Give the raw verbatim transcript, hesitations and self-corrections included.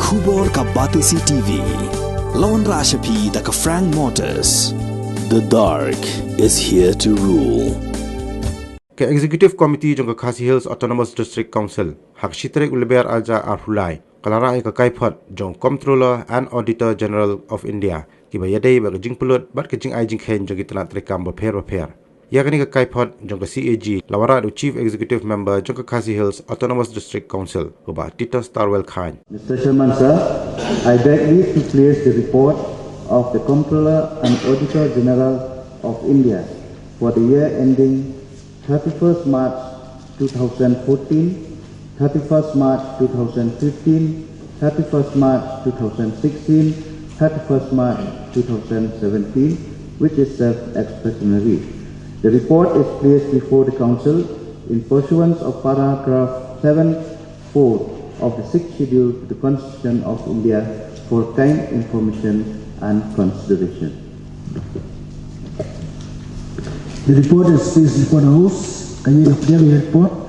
Khubor ka Batesi T V. Lawan Rashapi da ka Frank Motors. The dark is here to rule. Ka Executive Committee jong ka Khasi Hills Autonomous District Council, ha ka shi tarik u Lber ar hajar arphew lai, ka la rah ïa ka kaiphod jong Comptroller and Auditor General of India, kiba ïadei bad ka jingpynlut bad ka jingai jingkheiñ jong ki tnat treikam bapher bapher. Ïa kane ka kaiphod jong ka C A G la wanrah da u Chief Executive Member jong ka Khasi Hills Autonomous District Council, u Bah Titus Tarwel Chyne. Mister Chairman, sir, I beg leave to place the report of the Comptroller and Auditor General of India for the year ending thirty-first March two thousand fourteen, thirty-first March two thousand fifteen, thirty-first March two thousand sixteen, thirty-first March two thousand seventeen, which is self-explanatory. The report is placed before the Council in pursuance of paragraph seven four of the Sixth Schedule to the Constitution of India for kind information and consideration. The report is placed before the House. Ka ïa ka pdiang ïa report.